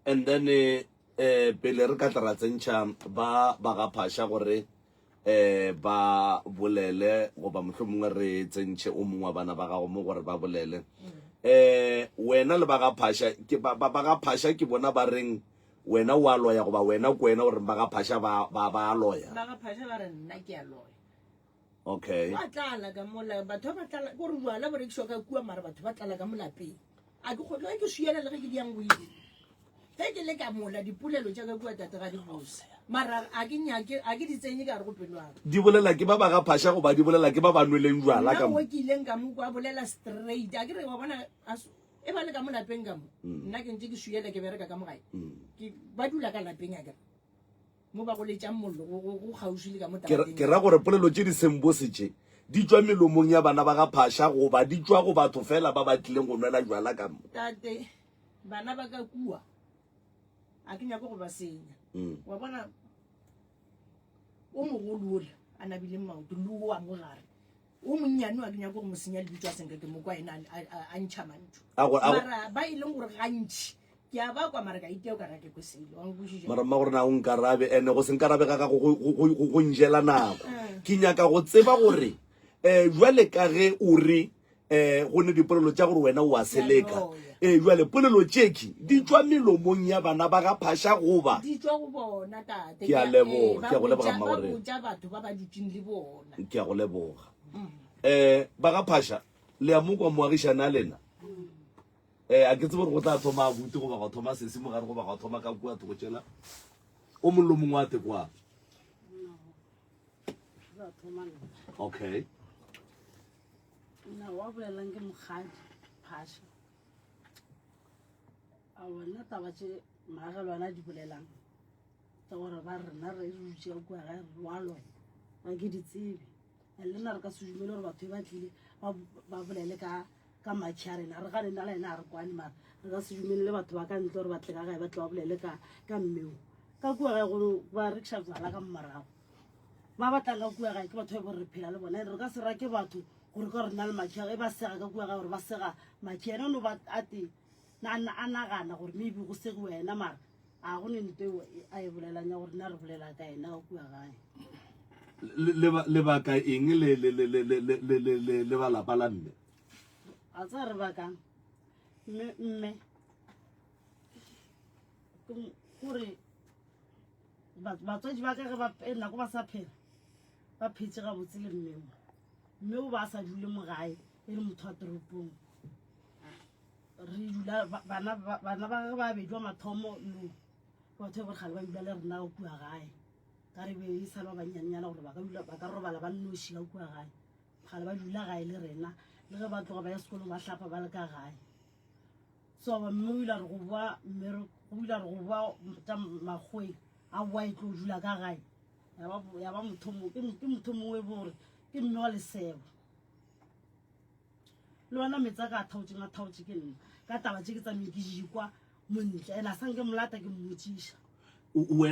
And then eh pele re ka tla ra tsentšha ba ba ga Phasha gore eh ba bolele goba mohlomongwe re tsentšhe o mongwe wa bana ba gago mo gore ba bolele. Eh wena le ba ga Phasha ke ba ba ga Phasha ke bona ba reng wena o a loya goba wena ke wena o reng ba ga Phasha ba ba ba a loya. Ba ga Phasha ba re nna ke a loya. Okay. Ba tlala ka mola batho ba tlala gore jwala bo rekišwa ka kua mara batho ba tlala ka molapeng. A ke kgotla ke swiela le ge ke diang go ile. Ge ke le ka mola dipolelo tša ka kua tate ga di bose. Mara a ke nyake a ke di tsenye ka gare go pelo ya ka. Di bolela ke ba ba ga Phasha goba di bolela ke ba ba nweleng jwala Nna ka mo? mo ke ileng ka mo kwa bolela straight. A ke re wa bona a s- e ba le ka mo lapeng ka mo. Nna ke ntse ke swiela ke bereka ka mo gae. Ke ba dula ka lapeng a ke re. Mo ba goletšang mollo go, go, go kgauswi le ka mo Ke, tarateng. ke ra gore polelo tše di seng bose tše di tšwa melomong ya bana ba ga Phasha goba di tšwa go batho fela ba ba tlileng go nwela jwala ka mo. Tate, bana ba ka kua, a ke nyake go ba senya. Mm. Wa bona, o mogolo ola a nabileng maoto le o wa mo gare. O monnyane wa ke nyake go mo senya lebitso a senka ke mo kwa ena a, a, a ntšha mantšu. A go, a go, Mara ba e leng gore gantši ke a ba kwa mara ka iteo ka ra ke kwe selo. Wa nkwešiša? Mara mma gore na o nkarabe ene go se nkarabe ga gago go, go, go, go njela nako. Ke nyaka go tseba gore um jwale ka ge o re um go ne dipolelo tša gore wena o a seleka ee jwale polelo tšeki di tšwa melomong ya bana ba ga Phasha goba di tšwa go bona tate Ke a leboga, ke a go leboga, mma ba gore- botša batho ba ba dutseng le bona ke a go leboga um ba ga Phasha le a mo kwa moagišane a lena um a ke tsebe gore go tla thoma abuti goba gwa thoma sesi mogare goba gwa thoma ka kua thoko tšela o mongwe le mongwe a tekwa Ba thoma nna. Okay. Nna wa bolelang ke mokgadi Phasha. A bona taba tše maagelwana di bolelang tsa gore ba rena re dutše ka kua gae re wa loya ga ke di tsebe. And le nna re ka se dumele gore batho ba tlile ba ba bolele ka ka matšhe a rena re gane nna le ena a re kwane mara re ka se dumelele batho ba ka ntle gore ba tle ka gae ba tle ba bolele ka ka mmeo ka kua gae go ba rekiša bjala ka morago ba ba tlang ka kua gae ke batho ba gore re phela le bona re ka se rake batho gore ka gore na le matšhe e ba sega ka kua gae gore ba sega matšhe ena no ba a te a nagana gore maybe go sege wena mara a go ne nto eo a e bolelang ya gore nna re bolela ka ena ka kua gae lebaka eng le le le le le le le le le ba lapa la mme a tsa re bakang mme mme gore batswadi ba ka ge ba nako ba sa phela ba phetse gabotse le mmeo mme o ba a sa dule mo gae e le motho wa toropong re dula bana ba gage ba bedi wa mathomo lo batho ba gore gale ba dula le rena ka kua gae ka re be e sa le ba bannyanenyana gore ba ka dula ba ka robala ba nnoši ka kua gae gale ba dula gae le rena le ge ba tloga ba ya sekolong ba hlapa ba le ka gae so mme o ile a re go boa mmere o ile a re go boa tša makgoweng a boa e tlo dula ka gae ya ba motho ke motho mongwe bo gore ke mme wa lesebo le ona metsi a ka a thaotseng a thaotse ke nna ka taba tše ke tsameng ke jikwa montle ene a sanke molata ke mmotsiša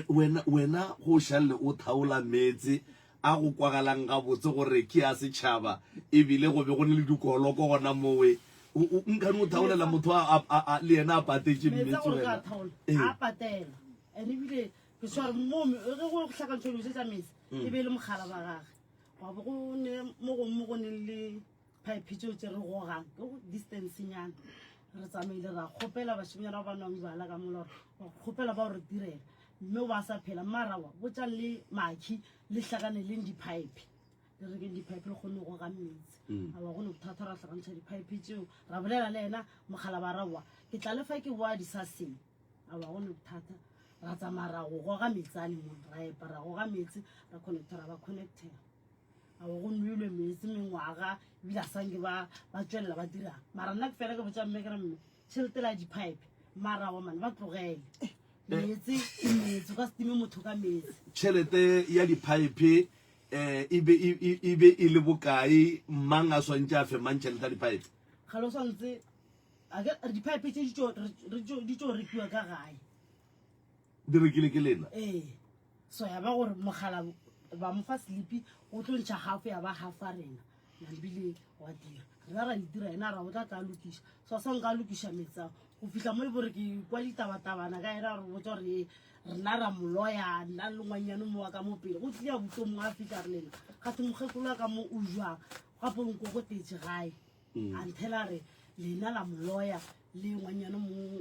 wena wena go šalle o thaola meetse a go kwagalang gabotse gore ke a setšhaba ebile go be go ne le dikoloko gona mowe nkane o thaolela motho le yena a patetše meetse wena a patela and ebile ke tshware mo ge go hlakantšhwa dilo tše tša metsi e be e le mogala ba gage gwa bo go ne mo gongwe mo go neng le pipe tšeo tše re gogang ke go distancenyana re tsamaile ra kgopela bašemnyana ba ba nwang jala ka mola gore kgopela ba gore direla mme o ba sa phela mmarawa botšang le makhi le hlakaneleng di-pipe le rekeng di-pipe le kgone go goga metsi mm. a ba gone bothata ra hlakantšha di-pipe tšeo ra bolela le ena mogala ba rawa ke tla lefa ke boa disaseng a ba gone bothata ra tsamaya ra go goga metsi a le mo ra epa ra goga metsi ra connecta ra ba connectela a go nwelwe meetse mengwaga ebile a sanke ba ba tswelela ba dira mara nna ke fela ke botsa mme ke re mme tšhelete la di-pipe mara wa mane ba tlogele meetse ke meetse o ka se time motho ka meetse tšhelete ya di-pipe um e be e- e- e be e le bokae mang a swantše a fe mang tšhelete ya di-pipe gale o swantse a ke- di-pipe tse di tšo- re- re tšo- di tšo rekiwa ka gae Di rekile ke lena? Ee. So ya ba gore mogala ba mo fa slipi o tlo ntšha half ya ba half a rena. Nambile wa dira. Rena ra di dira yena a ra o tla tla a lokiša. So sa nka lokiša meetse ao. Go fihla mo e bore ke kwa ditabatabana ka yena a re botsa gore ee, rena ra mo loya nna le ngwanyane mo wa ka mo pele. Go tlile a butlo mongwe a fihla a re lena gathe mokgekolo wa ka mo o jwang gape o nkokotetše gae. A nthela a re lena la mo loya le ngwanyane mo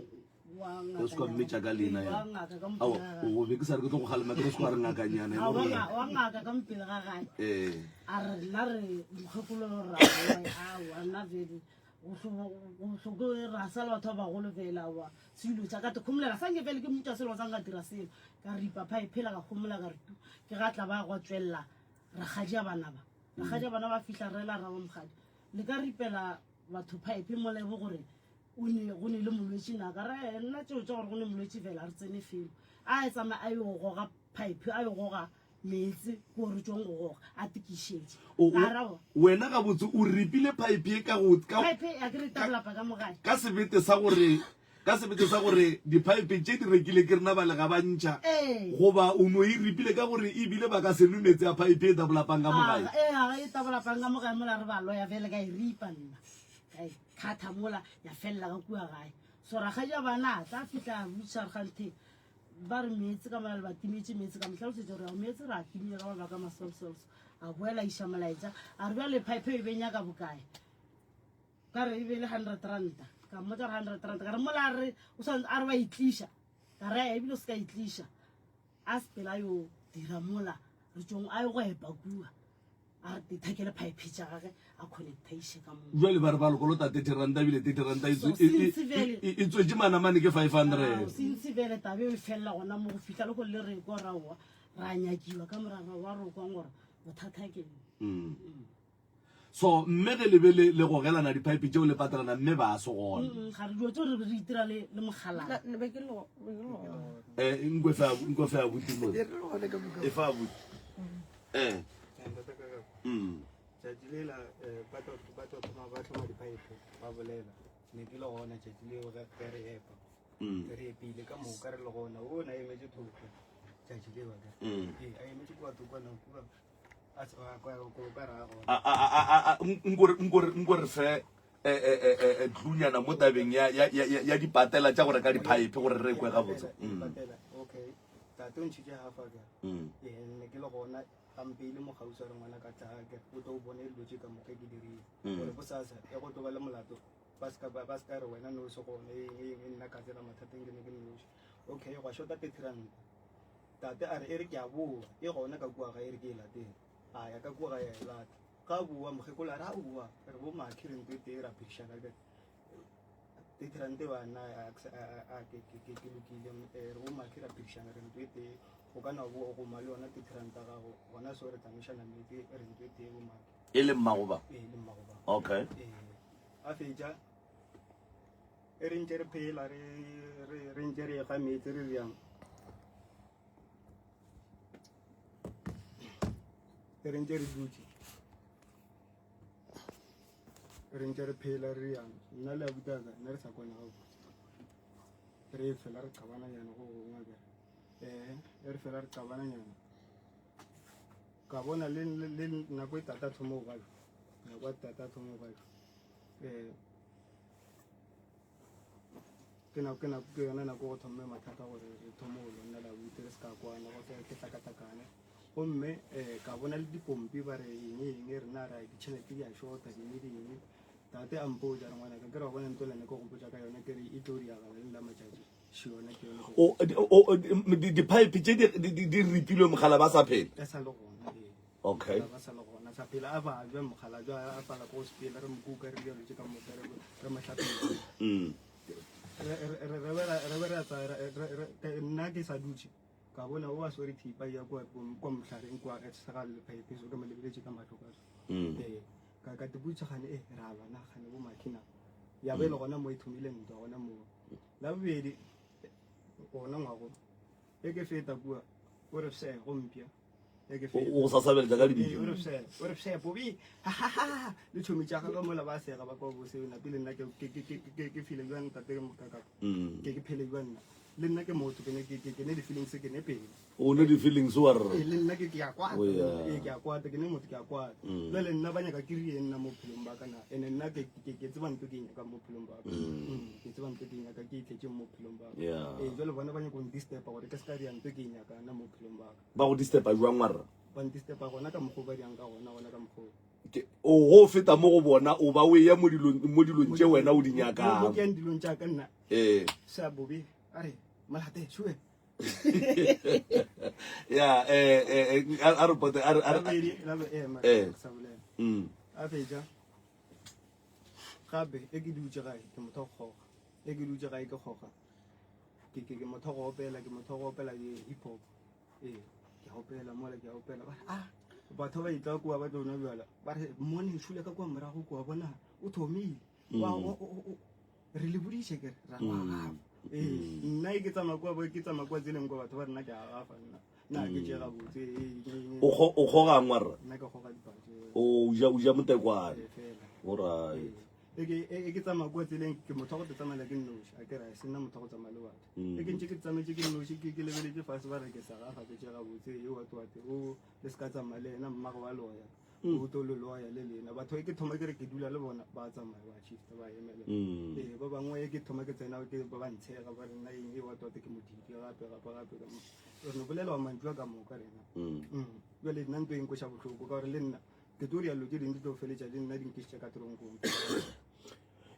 wa O se ka mmitša ka leina wa ya. ngaka ka mo Ao, pele ga gae. o be ke sa re ke tlo go kgalema ke re se ka re ngakanyana e A, wa gore. nga- wa ngaka ka mo pele ga gae. Eh. A re rena re mokgekolo ra loya aowa nna vele go hloke ra sala batho ba bagolo fela aowa selo tša ka te kgomolela sa nke fele ke mmotša selo sa nka dira selo ka ripa phae phela ka kgomola ka re tu ke ga tla ba gwa tswelela rakgadi a bana ba rakgadi a bana ba fihla rela ra ba mogadi le ka ripela batho phaephe mola e bo gore o ne go ne le molwetši na ka re nna tšeo tša gore go ne molwetši fela re tsene felo a e tsamaya a yo goga phaephe a yo goga meetse ko re tšwang go goga a tikišetše O- o- Arabo. wena gabotse o ripile pipe ye ka go ka, Pipe ya ke re tabolapa ka mogae. ka sebete sa gore ka sebete sa gore diphaepe tše di rekile ke rena ba le ga ba ntšha Ee. goba o no e ripile ka gore ebile ba ka se nwe meetse a pipe e tabolapang ka mogae Ah, ee, ga e tabolapang ka mogae mola re ba loya fele ka e ripa nna ka e kgatha mola ya felela ka kua gae so rakgadi a bana a tla fihla a botšiša re ganthe Ba re meetse ka mola le ba timetše meetse ka mo hlalosetša gore ao meetse re a timile ka mabaka a masolsolso. A boela a iša molaetša a re bjale pipe e be nyaka bokae? Ka re e be le hundred ranta. Ka mmotša re hundred ranta. Ka re mola a re o swanetše a re wa e tliša. Ka re ebile o se ka e tliša. A sepela a yo dira mola re tšong a yo go epa kua. A re thekele pipe tša gage a connecta iše ka moo. Jwale ba re ba lekolota 30 ranta ebile 30 ranta e So, tswe- e- e- since vele- e- e tswetše manamane ke 500. Ao, since vele tabe e felela gona mo go fihla le go le re kwa raowa ra nyakiwa ka morara wa re kwang gore bothata ke eng. So mme ge le be le le gogelana di-pipe tšeo le patelana mme ba se gona. Mm, ga re dilo tseo re be re itira le le mogalana Na- ne be ke le go- be ke le gona. Eh, nkwe fa nkwe fa abuti mo. Be re le gona ka moka. E fa abuti. Eh. Mm. Tšatši lela eh, ba tlo ba tlo thoma ba hloma diphaephe ba bolela ne ke le gona tšatši leo ge ge re epa Mm. ge re epile ka moka re le gona o na emetše thoko tšatši leo ka Mm. ee a emetše kua thokwana kua a se a kwa ko ka ra gona A a a a a nkore nkore nkore fe eh eh eh eh, eh tlunyana mo tabeng ya ya ya ya dipatela tša go reka diphaephe gore re kwe gabotse. Mm. Patela, okay tate o ntšhitše half a ka Mm. ee ne ke le gona a mpeile mo kgauswi a re ngwana ka tla ke o tlo o bone dilo tše ka moka ke dirile Mm. gore bosasa e go tlo ba le molato ba seka ba ba seka re wena ne o se gone eng eng nna ka tsena mathateng ke ne ke nnoši okay gwa shota thirty ranta tate a re e re ke a boa e gona ka kua ga e re ke e latele a ya ka kua ga ya e lata ga a boa mokgekolo a re a boa re bo makhi re ntho e tee ra phedišana ka thirty ranta ba nna a ke ke ke lokile eh, re bo makhi ra phedišana re ntho e tee o ka na bo goma le yona thirty ranta gago gona so re tsamaišana meetse re ntho e tee bo makhi E le mmago ba. ee le mmago ba Okay. ee a fetša e re ntše re phela re re re ntše re ga meetse re riang e re ntše re dutše re ntše re phela re riang nna le abutaka nna re sa kwana gabotse re fela re qabananyana go gongwe akere ee e re fela re qabananyana ka bona le le nako e tata thomo go bajwa nako e tata thomo go bajwa um ke nako ke nako ke yona nako go thomme mathata gore re thome go lonna la bute re se ka kwana go ke hlakahlakane gomme um ka bona le dipompi ba re eng eng rena ra ditšhelete di a shota ding ding tate a mpotša re ngwanaka ke re wa bona ntlo lene ke gopotša ka yona ke re e tlo diagala le la matšatši še yona ke yone O o di-pipe tše di di ripilwe mogala ba sa phela. e sa le gona ee Okay. ba sa le gona sa phela a babja mogala jwa a pala ko sepela re mokuka re dilo tše ka moka re re mo hlapela Mm. re re re be ra- re be ra tsaya re- re- re- ka- nna ke sa dutše ka bona o a swere thipa ya kwa kwa mohlareng kwa a sega le pipe so ke mo lebeletše ka mahlo ka so Mm. ee ka ka tebutša gane e ra lwa na gane bo makhina ya be e le gona mo e thomile ntwa gona mo la bobedi gona ngwago e ke feta kua o re fse go mpša e ke feta O go sasabeletša ka Ee, lebitso. o re fse o re fse bobi le tšhomi tša gagwe mola ba sega ba kwa bose napile nna ke- ke- ke- ke- ke- ke file jwang tate ka ka Mm. ke ke phele jwang nna. Le nna ke motho, ke ne ke ke ne di-feelings, ke ne pelo. O ne di-feelings wa rre. Ee, le nna ke ke a kwata. Oh, yeah. Ee, ke a kwata, ke ne motho ke a kwata. Jwale nna ba nyaka ke rie nna mo bophelong ba ka na. Ene nna ke ke ke tseba ntho ke e nyakang mo bophelong ba ka. Ke tseba ntho ke e nyaka ke e tletseng mo bophelong ba ka. Yeah. Ee, jwale bona ba nyaka go ndisturba gore ke se ka ria ntho ke e nyakang nna mo bophelong ba ka. Ba go disturba jwang wa rre? Ba ndisturba gona ka mokgwa o ba diang ka gona, gona ka mokgwa o. Ke- o go feta mo go bona o ba o eya mo dilong mo dilong tše wena o di Mo ke nyakang. yang dilong tša ka nna. Ee. Sa bobe a re malate sure. Ya eh eh eh, a re pote a re a re Labedi, labe eh mara Eh. sa bolela. A fetša gape e ke dutše gae ke motho wa go kgoga. E ke dutše gae ke kgoga. Ke ke ke motho wa go opela, ke motho wa go opela di hip hop. Ee, ke a opela mola ke a opela. Ba re ah batho ba etla kua ba tlo nwa bjala. Ba re mmone šule ka kua morago kua bona o thomile. Wa o o re le boditše ke re ra wa gafa. Ee, nna e ke tsamaya kua ke tsamaya kua tseleng kua batho ba re nna ke a gafa nna. Nna ke tše gabotse. Ee, O kgo o kgogang wa rre? Nna ke kgoga dipatše. O ja o ja motekwane. Ee, fela. All right. E ke e ke tsamaya kua tseleng ke motho wa go tsamaela ke nnoši a ke ra se nna motho wa go tsamaya le batho. E ke ntše ke tsamaetse ke nnoši ke ke lebeletše fase ba re ke sa gafa ke tše gabotse e wate wate o le se ka tsamaya le ena mmagwe wa loya. O tlo le loya le lena. Batho e ke thoma ke re ke dula le bona ba tsamaya ba shifta ba emela. Ee ba bangwe e ke thoma ke tsena ke ba ba ntshega ba re nna eng e wate wate ke modidi gape gape gape ka mo. Re no bolela mantšu a ka moka rena. Jwale nna ntho e nkweša bohloko ka gore le nna ke tlo dira dilo tše dingwe di tlo feletša le nna di nkišitše ka toronkong.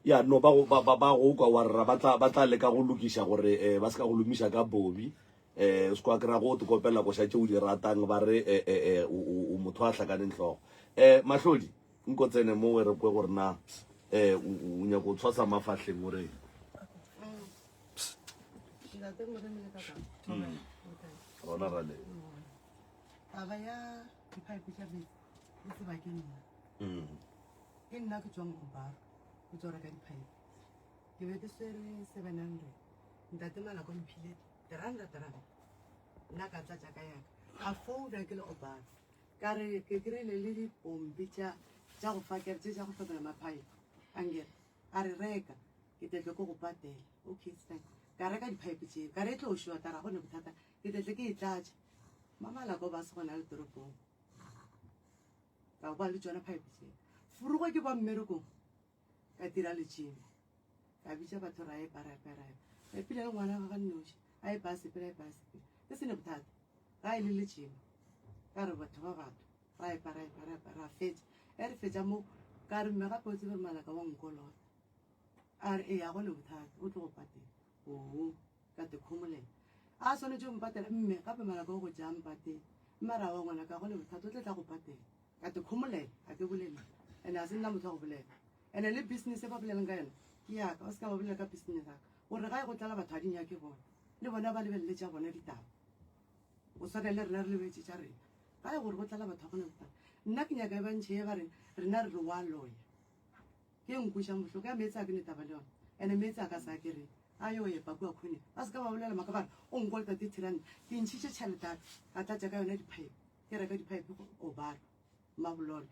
Ya no ba go ba ba ba go kwa wa rra ba tla ba tla leka go lokiša gore eh, ba se ka go lomiša ka bobi eh o se kwa kry-a go te kopela koša tše o di ratang ba re eh, eh, eh, o, o, o motho a hlakaneng hlogo eh mahlodi nko tsene mo re kwe gore na eh o, o nyako o tshwasa mafahleng o reng Ntate Modimo le kaka. Rona ra le Taba ya diphaepe tša metsi e tseba ke nna. Ke nna ke tswang Obaro, ke tswa reka diphaepe. Ke be ke swere 700. Ntate Malako mphile 300 rand. Nna ka tlatša ka yaka. Ka founa ke le Obaro. Ka re ke kry-ile le dipompi tša tša go fakela tše tša go hlomela maphaepe. Ankere a re reka ke tletle ke go patela. Okay, it's fine. Ka reka diphaepe tšeo. Ka re e tlo shota ra go ne bothata. Ke tletle ke e tlatša. Mamalako ba se gona le toropong. Ka ba le tšona pipe tše. Furugo ke ba mmerekong. Ka dira letšimo. Ka bitša batho ra epa ra epa ra epa. Ka ipile le ngwana ga ga nnoši. A epa a sepela a epa a sepela. Ke se ne bothata. Ga e le letšimo. Ka re batho ba batho. Ra epa ra epa ra epa ra fetša. E re fetša mo ka re mme gape o tsebe malaka wa nkolota. A re ee a go ne bothata o tlo go patela. Oo. Ka te khomolela. A swanetše go mpatela mme gape malaka o go tša mpatele. Mme ra wa ngwana ka go ne bothata o tla tla go patela. Ka te khomolela a ke bolele. Ene a se nna motho wa go bolela. Ene le business e ba bolelang ka yona ke yaka o se ka ba bolela ka business yaka. Gore gae go tlala batho a di nyake bona. Le bona ba lebelele tša bona ditaba. Go swana le rena re lebeletse tša rena. Gae gore go tlala batho ga gona bothata. Nna ke nyaka e ba ntšhe ye ba reng rena re re wa loya. Ke e nkweša bohloko ya meetse a ke ne taba le yona. Ene meetse a ka sa ke re a yo epa kua khone ba se ka ba bolela maka ba re o nkolota thirty rand ke ntšhitše tšhelete aka ka tlatša ka yona diphaepe ke reka diphaepe go obaro mabololo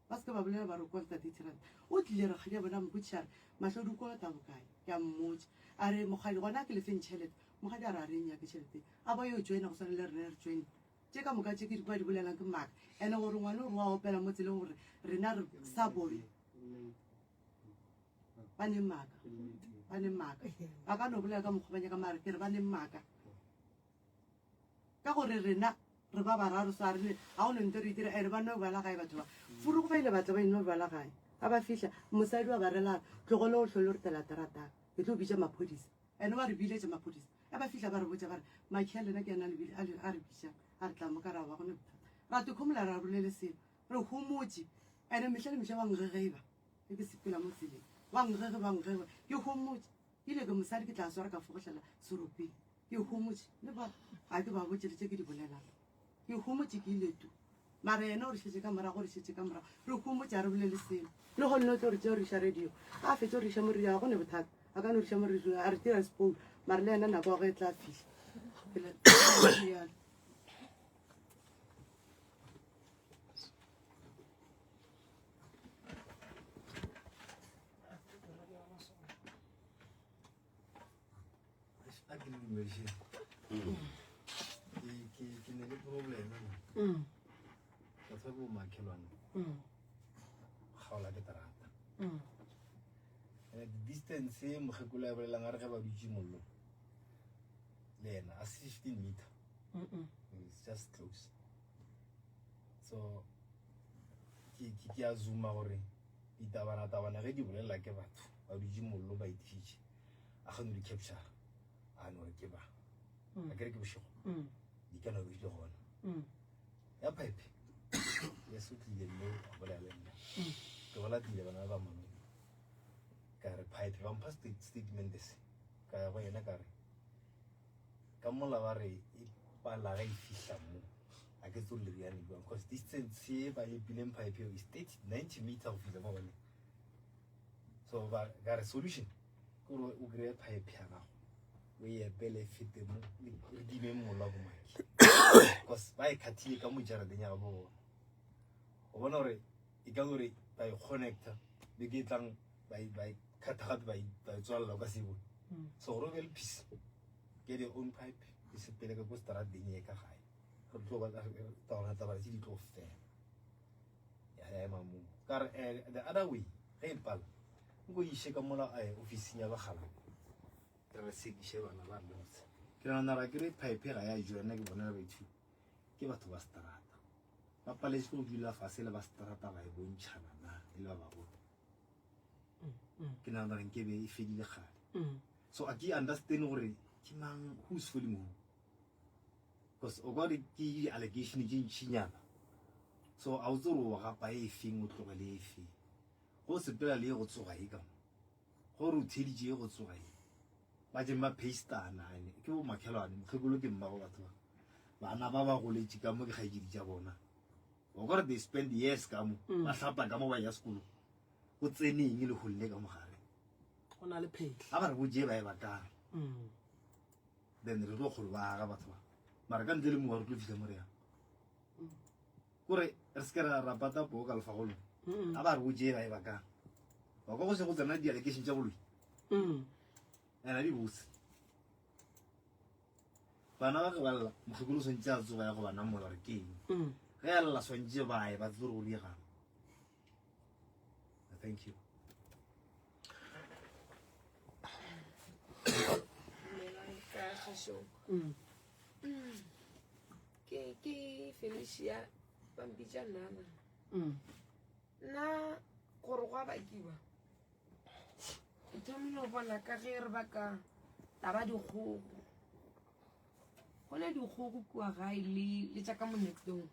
ba se ka ba bolela ba re o kolota thirty rand o tlile rakgadi a bona mpotšiša a re mahlodi o kolota bokae ke a mmotša a re mokgadi gona a ke lefeng tšhelete mokgadi a re a re nyake tšhelete a ba yo joina go swana le rena re joine tše ka moka tše ke di ba di bolelang ke maaka ene gore ngwane gore wa opela mo tseleng gore rena re sa bone ba ne maaka ba ne maaka ba ka no bolela ka mokgwa ba nyaka mare ke re ba ne maaka ka gore rena re ba bararo so a re ga o ne nto re itira ene ba no bala gae batho ba furugo ba ile batla ba ino bala gae ga ba fihla mosadi wa ba rela tlogolo o hlole re tela terata ke tlo bitša maphodisa ene wa re biletša maphodisa ga ba fihla ba re botša ba re makhi a lena ke yena a re bitšang a re tla mo ka ra ba gone bothata ra tikhomola ra bolele selo re homotše ene mehla le mehla wa ngegeba ge ke sepela mo tseleng wa ngege ba ngege ke homotše ile ke mosadi ke tla swara ka fogohlela seropeng ke homotše le ba ga ke ba botše le tše ke di bolelang ke homotše ke ile tu mara yena o re šetše ka morago o re šetše ka morago re homotše a re bolele selo le gonne o tlo re tšeo re iša radio a fetše re iša mo radio ga go ne bothata a ka no re iša mo radio a re tira sepoulo mara le yena nako ya go e tla fihla A ke le dumedišeng. Ke ke ke ne le problem mo. Ka tswa bo makhelwane. Kgaola ke terata. Eh distance e mokgekolo ya bolelang a re ge ba dutše mollo. Le yena a se 15 meter. It's just close. So ke ke ke a zuma gore ditabana tabana ge di bolela ke batho ba dutše mollo ba itišitše. A kgone di capture. A no re ke ba. A kere ke bošego. Di ka no be di le gona. Ya pipe. Yes o tlile mme a bolela le nna. Ke go latile bana ba malome. Ka re pipe ba mpha statement se. Ka ya go yena ka re ka mola ba re e pala ga e fihla mo. A ke tsole riane jwang because distance e ba epileng pipe eo is 30 90 meter go fihla mo bone. So ba ka re solution ke gore o kry-e pipe ya gago o e epele e fete mo re dimeng mola bo maki because ba e khathile ka mo jarateng ya gabo bona o bona gore e ka gore ba e connecta beke e tlang ba e ba e khatha gape ba e ba e tswalela o ka se e bone so gore o be le peace get your own pipe e sepele ka ko strateng e ka gae re tlo ba taona taba tse di tlo fela ya ya ema moo ka re eh, the other way ge e pala nko iše ka mola eh, ofising ya bagala re re sekiše bana ba lotse ke nagana ra kere pipe ga ya joina ke bona batho ke batho ba strata ba paletse go dula fase le ba strata ba e bontšhana na e le ba bagolo ke nagana gore nke be e fedile kgale so a ke understand gore ke mang who's fooling who because o ka re ke di-allegation tše ntšhinyana so a o tse gore o gapa e feng o tlogele e feng go sepela le e go tsoga e ka mo gore o theeditše e go tsoga e ba jeng ba pastana ene ke bo makhelwane mokgekolo ke mmago batho ba bana ba ba goletše ka mo ke kgaetšedi tša bona o ka re they spend years ka mo ba hlapa ka mo ba ya sekolong go tseneng le golle ka mogare go na le phetlha ga ba re botše ba e bakang then re tlo kgolo ba aga batho ba mara ka ntle le mowa re tlo fitlha mo re yang kore re se ke ra ra pata poo ka lefagolong a ba re botše ba e bakang ba kwa go se go tsena di-allegation tša boloi and a di botse bana ba ge ba lla mokgekolo o swantse a tsoga ya go ba namola gore ke eng ge a lla swantse ba ye ba tsebe gore go diegang thank you Dumelang ka kgašong. Ke ke Felicia ba mpitša Nana. Nna gore gwa bakiwa ke thomile go bona ka ge re baka taba dikgogo. Go ne dikgogo kua gae le le tša ka monetlong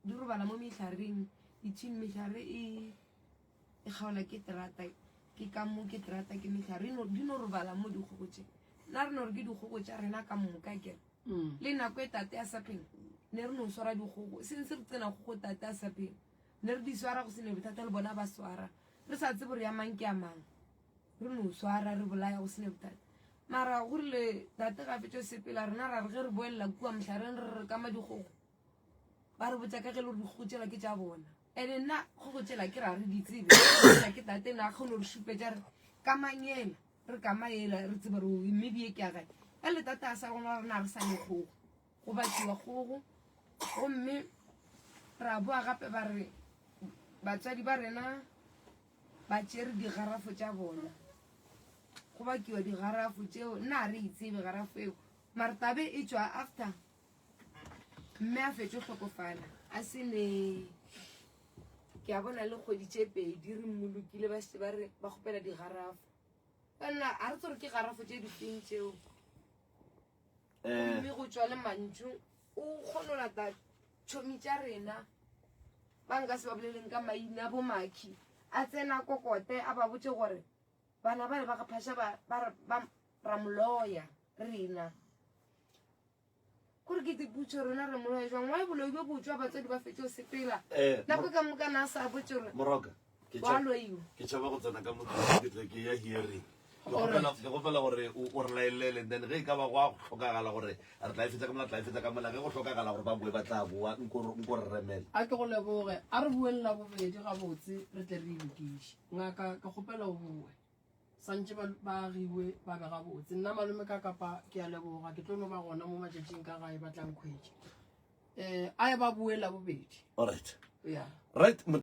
di robala mo mehlareng between mehlare e e kgaola ke terata ke ka mo ke terata ke mehlare no di no robala mo dikgogo tše nna re no re ke dikgogo tša rena ka moka kere mm. le nako e tate a sa phela ne re no swara dikgogo since re tsena kgogo tate a sa phela ne re di swara go sene bothata le bona ba swara re sa tsebe gore ya mang ke ya mang re no swara re bolaya go sene bothata mara go rile tate ga fetso sepela rena ra re ge re boelela kua mohlareng re re kama dikgogo ba re botsa ka ge le gore dikgogo tsela ke tša bona ene nna kgogo tsela ke ra re di tsebe ke tate na kgone re šupetša re ka mangela re ka maela re tsebe re mme bie ke ya gae ka le tate a sa gona rena re sa le kgogo go batliwa kgogo gomme ra boa gape ba re batswadi ba rena ba tšere digarafo tša bona go bakiwa digarafo tšeo nna a re itsebe garafo eo mare tabe e tšwa after mme a fetše hlokofala a se ne ke a bona le kgwedi tše pedi re mmolokile ba šetše ba re ba kgopela digarafo banna a re tsore ke garafo tše difeng tšeo eh. mme go tšwa le mantšu o kgone lata tšhomi tša rena ba nka se ba boleleng ka maina bo makhi a tsena kokote a ba botse gore bana ba le ba gaphaša ba ramoloya rena Kore ke diputšo rena re moloya jwang why boloi bjo bo tšwa batswadi ba fetše go sepela Eh, nako ka moka na sa botse gore Moroka, ke wa tšha- loiwa ke tšhaba go tsena ka motho ke tle ke ya hearing Ke kgopela- ke kgopela gore o o re laelele then ge e ka ba go a go hlokagala gore re tla e fetša ka mola tla e fetša ka mola ge go hlokagala gore ba boe ba tla boa nko re- nko re remele a ke go leboge a re bueng la bobedi gabotse re tle re e lokiše ngaka ke kgopela o boe. Santše ba, ba agiwe ba be gabotse. Nna malome ka kapa ke a leboga, ke tlo no ba gona mo matšatšing ka gae ba tla nkhwetša. Eh, a ye ba boe labobedi. Alright. Yeah. Right.